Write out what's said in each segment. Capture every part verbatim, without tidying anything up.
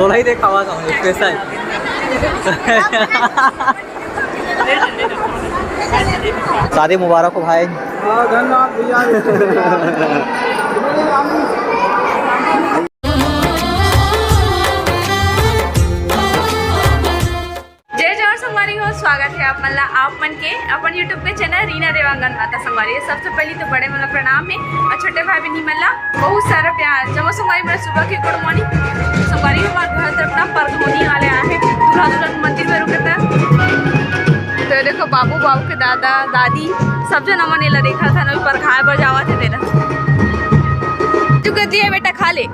तोला ही देखावत हूँ स्पेशल। शादी मुबारक हो भाई। हाँ, धन्यवाद भैया। जय जोहार संगवारी हो, स्वागत है आप मन ला, आप मन के अपन YouTube के चैनल रीना देवांगन माता संगवारी। सबसे पहली तो बड़े मन ला प्रणाम है और छोटे भाई बहनी मन ला बहुत सारा प्यार। जम्मो संगवारी मन ला सुबह के गुड मॉर्निंग। संगवारी, हमारे घर तरफ ना परघौनी वाले आए हैं, दूल्हा दुल्हन मंदिर में रुके थे। तो ये देखो बाबू, बाबू के दादा दादी सब जन हमन एला देखा था, नवी परघाए बर जावा थे तेरा। तू कहती है बेटा खा ले,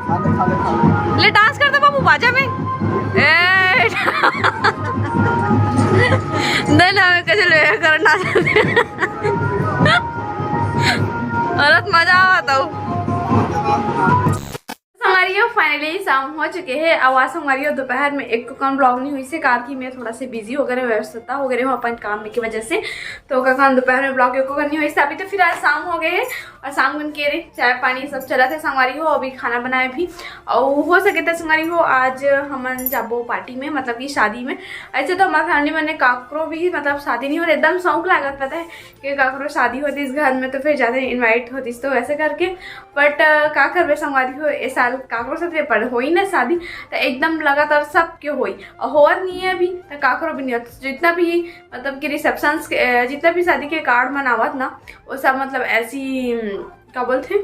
ले डांस कर दे बाबू बाजा में। ए, नहीं ना, हमें कैसे ले करना चाहते हैं। औरत मजा आवा तो। संगवारी हो, finally शाम हो चुके हैं। अब आज संगवारी हो दोपहर में एको कन ब्लॉग नहीं हुई से, कार की मैं थोड़ा से बिजी हो गए, व्यस्तता हो गए हूँ अपन काम में की वजह से। तो ओकर कारण दोपहर में ब्लॉग एको कन नहीं हुई से। अभी तो फिलहाल शाम हो गए है और शाम गुन के रे चाय पानी सब चला थे संगवारी हो, अभी खाना बनाए भी। और हो सके तो संगवारी हो आज हमन जाबो पार्टी में, मतलब कि शादी में। ऐसे तो हमारे फैमिली में काकरो भी मतलब शादी नहीं हो रही, एकदम शौक लागत पता है कि काकरो शादी होती इस घर में तो फिर ज़्यादा इनवाइट होती तो वैसे करके। बट का करबे संगवारी हो, ए साल काकरो साथ रे पर होई ना शादी, तो एकदम लगातार सबके होई और होवत नहीं है अभी तो काकरो भी नहीं होता। जितना भी मतलब कि रिसेप्शंस जितना भी शादी के कार्ड मन आवत ना, वो सब मतलब ऐसी का बोलते हैं,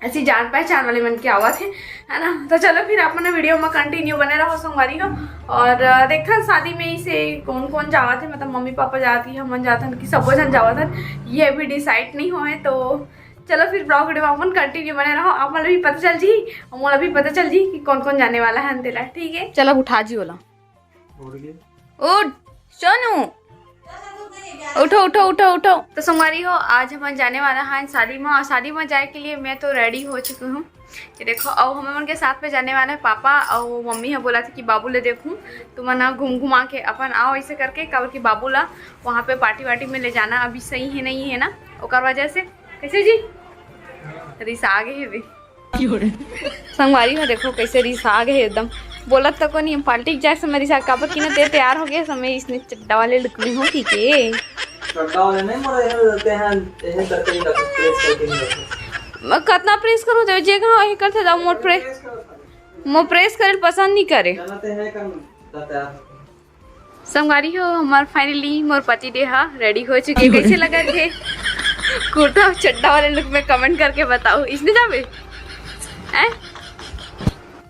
ऐसी जान पहचान वाले मन के आवत है, है ना। तो चलो फिर आप मन वीडियो में कंटिन्यू बने रहो संगवारी हो। और अ, देखथन शादी में इसे कौन कौन जावत है, मतलब मम्मी पापा जाती है, हमन जाथन कि सबो जन जावत हन, ये अभी डिसाइड नहीं होए। तो चलो फिर ब्लॉग वीडियो में अपन कंटिन्यू बने रहो, आप मन ला भी पता चल जी और मोला भी पता चल जी कि कौन कौन जाने वाला है तेला। ठीक है, चलो उठा जी ओला। उठ सोनू, उठो उठो उठो उठो। तो संगवारी हो आज हमन जाने वाला हैं शादी में, और शादी में जाए के लिए मैं तो रेडी हो चुकी हूँ। ये देखो, और हम मन के साथ में जाने वाला है पापा, और मम्मी ह बोला था कि बाबू ले देखूँ, तुमन ह घूम घुमा के अपन आओ ऐसे करके, काबर कि बाबू ला वहाँ पे पार्टी वार्टी में ले जाना अभी सही है नहीं है ना, ओकर वजह से। कैसे जी रिसा आगे है भी। संगवारी हो देखो कैसे रिसा आगे है एकदम, बोलत तको नहीं, हम पार्टी के जाए समय रिसा, काबर कि ना ते तैयार हो गए समय इसने चड्डा वाले लुक में हो, ठीक है। चड्डा वाले नहीं, मोर यही रहते हैं, यही करके ही रखते, प्रेस करके नहीं रखते। मैं कितना प्रेस करूँ, तो जे कहा वही करते जाओ, मोर प्रेस, मोर प्रेस करे पसंद नहीं करे। चलाते हैं कम, रहता है। संगवारी हो, हमार फाइनली मोर पति देह रेडी हो चुके। कैसे लगत हे कुर्ता चड्डा वाले लुक में? कमेंट करके बताओ, इसने जाबे हैं?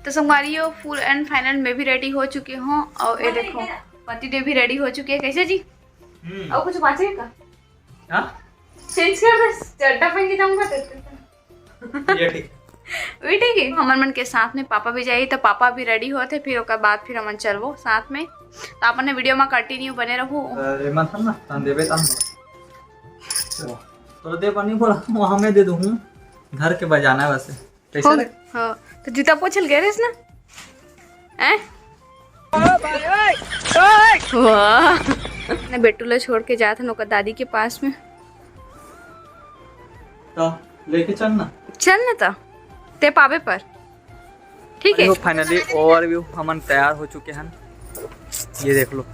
तो संगवारी हो, फुल एंड फाइनल मैं भी रेडी हो चुकी हूँ। और ये देखो, पति देव भी रेडी हो चुके हैं। कैसे जी? हम्म। और कुछ बाचे का? हाँ? चेंज कर दे, चड्डा पहन के जाऊंगा तो। ये ठीक। वही ठीक है, हमन मन के साथ में पापा भी जाई, तो पापा भी रेडी होते, फिर ओकर बाद फिर हमन चलबो साथ में। तो आप मन वीडियो में कंटिन्यू बने रहू। अरे मत हम ना, तन देबे तन। चलो। तो दे पानी बोला, वो हमें दे दूँ। घर के बजाना है वैसे। कैसे हो लग- हाँ, तो जूता पोछल गए रहिस ना? हैं? वाह। ने बेटू ला छोड़ के जात हन ओकर दादी के पास में। तो लेके चल ना। चल ना तो, ते पावे पर। ठीक है। फाइनली ओवरव्यू, हमन तैयार हो चुके हैं। ये देख लो,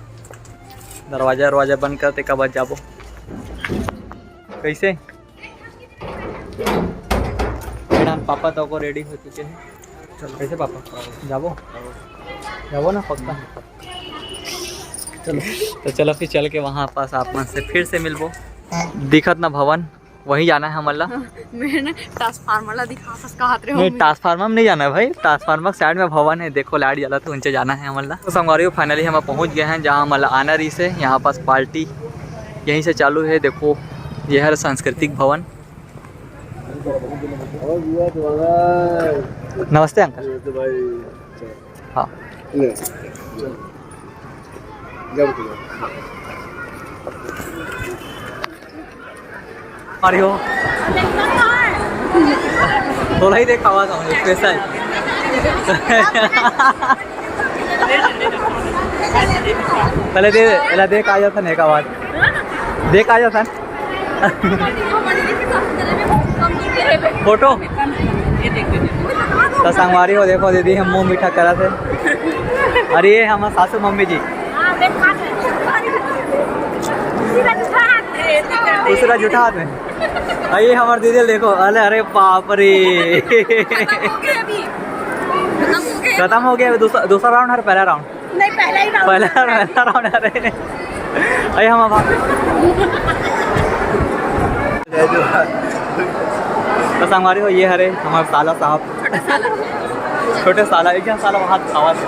दरवाजा दरवाजा बंद करते, कब जाबो? कैसे? मैडम, पापा तो को रेडी हो चुके हैं। चलो। कैसे पापा? जाबो? जाबो ना पक्का? चलो। तो चलो फिर चल के वहाँ पास आप मन से फिर से मिलबो। दिखत ना भवन, वहीं जाना है हमन ला। मैं ना ट्रांसफार्मर ला दिखा सस कहत रहे नहीं, हो। ट्रांसफार्मर में नहीं जाना है भाई, ट्रांसफार्मर के साइड में भवन है, देखो लाइट जलत है, उनसे जाना है हमन ला। तो संगवारी हो, फाइनली हम पहुँच गए हैं जहाँ हमन ला आना रहिस है, यहाँ पास पार्टी यहीं से चालू है। देखो, ये है सांस्कृतिक भवन। नमस्ते अंकल। नमस्ते भाई। हाँ। ले। जब आ रही हो। थोड़ा ही देख आवाज आऊंगी, कैसा है? पहले दे, पहले देख आ जाता नहीं आवाज। देख आ जाता। फोटो। तो संगवारी हो, देखो दीदी, हम मुंह मीठा करत हे। अरे, ये हमर सासू मम्मी जी। हाँ, देख, खा ले। दूसरा जूठा हाथ है। दूसरा जूठा हाथ में। अरे, हमर दीदी देखो, अरे, अरे बाप रे। खत्म हो गया अभी। खत्म हो गया। खत्म हो गया, दूसरा, दूसरा राउंड है, पहला राउंड। नहीं, पहला ही राउंड। पहला, पहला राउंड, अरे। अरे, हम अब तो संगवारी हो, ये हरे हमर साला साहब। छोटे साला, एक झन साला वहाँ खावा से।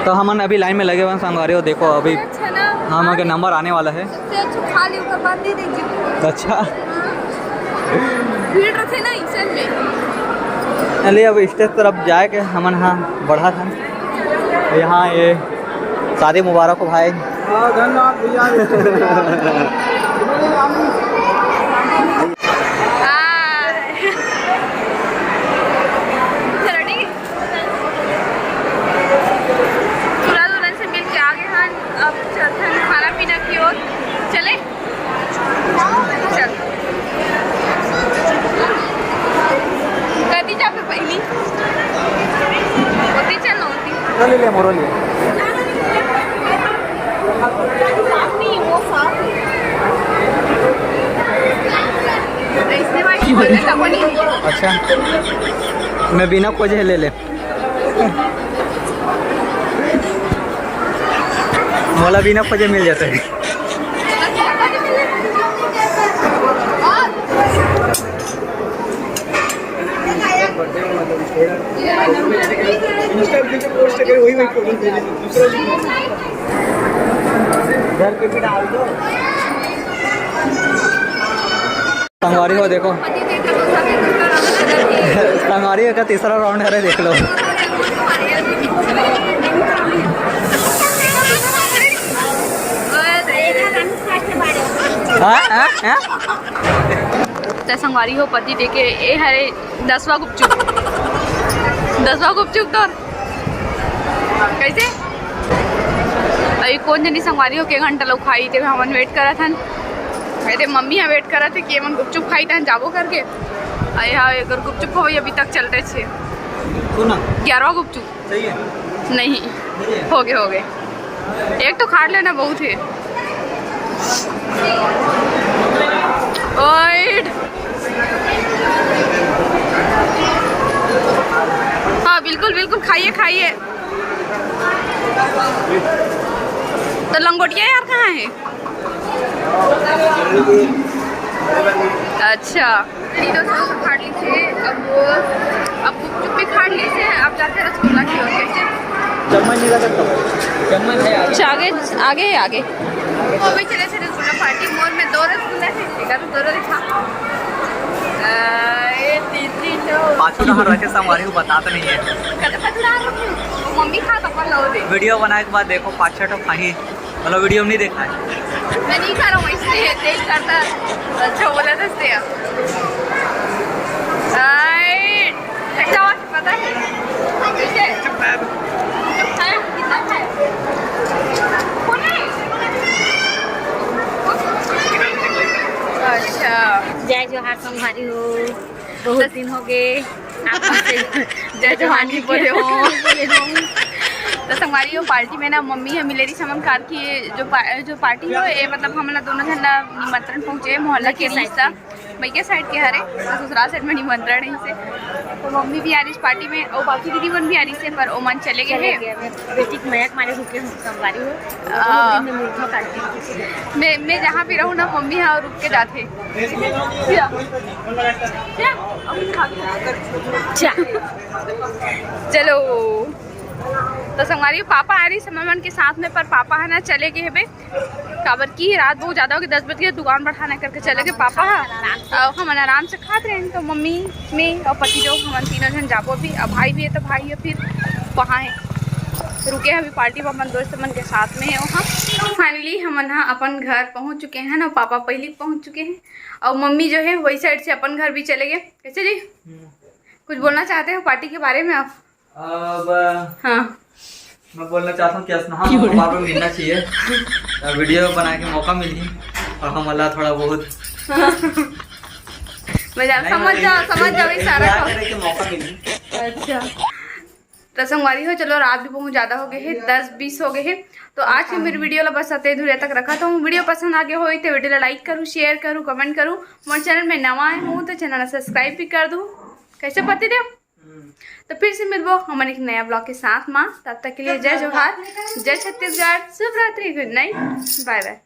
तो हमन अभी लाइन में लगे हुए हैं संगवारी हो, देखो अभी अच्छा ना। हमन के नंबर आने वाला है। सबसे अच्छा खा ली, ओकर बाद दे दीजिए। अच्छा। भीड़ रथे ना इसन में। चलिए, अब स्टेज तरफ जाए के हमन हा बढ़त हन। यहाँ ये शादी मुबारक हो भाई। हाँ, धन्यवाद भैया। हाँ। चलो, ठीक है। दूल्हा दुल्हन से मिल के आगे हन, अब चलथन खाना पीना की ओर। चले? चल। कति जाबे पहिली? ओती चल ना, ओती। ले ले, मोरो ले। अच्छा, मैं बिना खोजे ले ले। मोला बिना खोजे मिल जाता है। Instagram पे post करे, वही, वही problem है। दूसरा घर पे भी डाल दो। संगवारी हो देखो, संगवारी हो का तीसरा राउंड हरे, देख लो। हाँ, हाँ, हाँ। त संगवारी हो, पति देके ए हरे दसवा गुपचुप, दसवा गुपचुप तोर कैसे? अभी कौन जनी संगवारी हो के घंटा लोग खाई, ते हमन वेट करत हन। अरे मम्मी हा वेट करत हे कि एमन गुपचुप खाई तहन जाबो करके। अरे हाँ, एकर गुपचुप हो अभी तक चलते छे। सुन ना। ग्यारहवा गुपचुप। सही है। नहीं। नहीं है। हो गए, हो गए। एक तो खा लेना बहुत है। ओइड। हाँ, बिल्कुल, बिल्कुल, खाइए, खाइए। तो लंगोटिया यार कहाँ है? अच्छा, इडली डोसा तो खा ली थे, अब वो, अब गुपचुप भी खा ली थे, अब जाते हैं रसगुल्ला की ओर। कैसे? चम्मच नहीं रख सकता। चम्मच है आगे। अच्छा, आगे, आगे, आगे। वो भी चले थे रसगुल्ला पार्टी। मोर में दो रसगुल्ला थे, एक तो दो रसगुल्ला खा। आ, ये तीन, तीन, दो। पाछू डहर रखे संगवारी हो, बताता नहीं है। कल पाछू डहर रखे। वो मम्मी खा तो अपन लो दे। वीडियो बनाए के बाद देखो, पाछू तो खाही। मतलब वीडियो में नहीं देखा है। मैं नहीं खा रहा हूँ, इसलिए दिल करता। अच्छा बोला था इसलिए। राइट। अच्छा, और पता है? ठीक है। खाया? कितना खाया? अच्छा। जय जोहार संगवारी हो, बहुत दिन हो गए। आप जय जवानी बोले हो। तो संगवारी हो, पार्टी में ना मम्मी ह मिले रहिस हमन कार की जो पा-, जो पार्टी हो, ये मतलब हमन ला दोनों झन ला निमंत्रण पहुंचे, मोहल्ला के रिश्ता। भैया साइड के हरे, तो ससुराल साइड में निमंत्रण है इसे। तो मम्मी भी आ रही पार्टी में, और बाकी दीदी मन भी आ रही से, पर ओमन चले गए हैं। बेटी के मया के मारे रुके हम संगवारी हो। आ। बहुत दिन में मिलत हन पार्टी। मैं, मैं जहाँ भी रहूँ ना, मम्मी यहाँ रुक के जाते। चा। चलो, तो संगवारी पापा आ रही समर मन के साथ में, पर पापा है ना चले गए हबे, काबर की रात बहुत ज्यादा हो गई, दस बज गए, दुकान बढ़ाना करके चले गए पापा। और हमन आराम से खात रहे, तो मम्मी, मैं और पति देव, हमन तीनों जन जाबो अभी। अब भाई भी है, तो भाई है फिर वहाँ है, रुके हैं अभी पार्टी में अपन दोस्त मन के साथ में है वहाँ। फाइनली हमन हा अपन घर पहुँच चुके हैं ना, पापा पहले पहुँच चुके हैं। और मम्मी जो है वही साइड से अपन घर भी चले गए। कैसे जी? हम्म। कुछ बोलना चाहते हो पार्टी के बारे में आप? अब हाँ। मैं बोलना चाहता हूँ कि असनहा क्यों रे? बार बार मिलना चाहिए। वीडियो बनाए के मौका मिली। और हमला थोड़ा बहुत मैं जान समझ जाओ, समझ जाओ इशारा इंतजार को। करे के मौका मिली। अच्छा, तो संगवारी हो, चलो, रात भी बहुत ज्यादा हो गए है, दस बीस हो गए है। तो आज के मेरी वीडियो ला बस अते दूरिया तक रखत हूँ। वीडियो पसंद आ गया हो तो वीडियो ला लाइक करूँ, शेयर करूँ, कमेंट करूँ। मोर चैनल में नवा आए हो तो चैनल ला सब्सक्राइब भी कर दूँ। कैसे पति देव? तो फिर से मिलबो हमन एक नया ब्लॉग के साथ मा। तब तक के लिए जय जोहार, जय छत्तीसगढ़, शुभ रात्रि, गुड नाइट, बाय बाय।